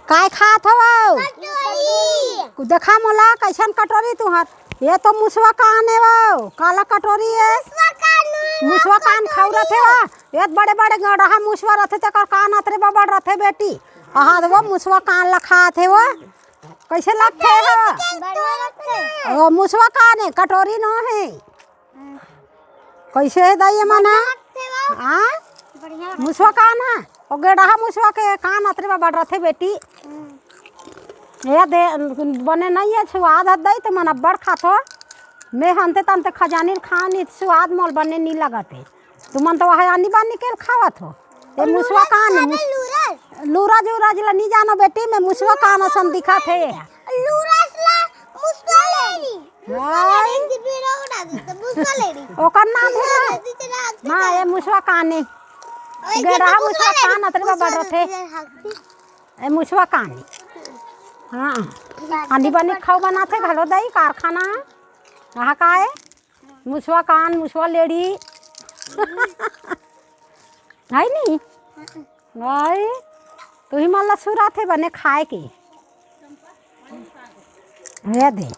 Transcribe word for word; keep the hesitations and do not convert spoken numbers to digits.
काय खात हवव? कटोरी। देखा मोला, कैसन कटोरी तुहर? ये तो मुसवा कान हे वो। काला कटोरी हे? मुसवा कान हे, मुसवा कान खाऊ रथे वो। ये बड़े बड़े गड़हा मुसवा रथे, तेकर कान अतरे बबड़ रथे बेटी। अहा, वो मुसवा कान ला खात हे वो। कैसे लगथे वो? ओ, मुसवा कान हे, कटोरी नो हे। कैसे हे दाई ये मन? हाँ? मुसवा कान हे। ओ गेड़हा मुसवा के कान अतरे बबड़ रथे बेटी। ये दे, बने नहीं हे, सुवाद हत दाई, ते मन अब्बड़ खाथो। मैं हनते तनते खजानी खाओ नहीं, सुवाद मोल बने नहीं लगत हे। तुमन तो वह आनी बानी के खावत हो। ये मुसवा कान हे, मुस-, लूरज उरज ला नहीं जानो बेटी, मैं मुसवा कान असन दिखत हे। लूरज ला मुसवा लेड़ी। मुसवा लेड़ी, एक दिन मेरा उड़ा दे, तो मुसवा लेड़ी। ओकर नाम हे ना? ना, ये मुसवा कान हे। गेड़हा मुसवा कान अतरे बबड़ रथे। ए मुसवा कान हे। हाँ। आनी बानी खाऊ बनाथे घलो दाई कारखाना। कहाँ का हे? मुसवा कान, मुसवा लेड़ी। है नी? भाई, तुही मन ला सुराथे बने खाए के। हे दे।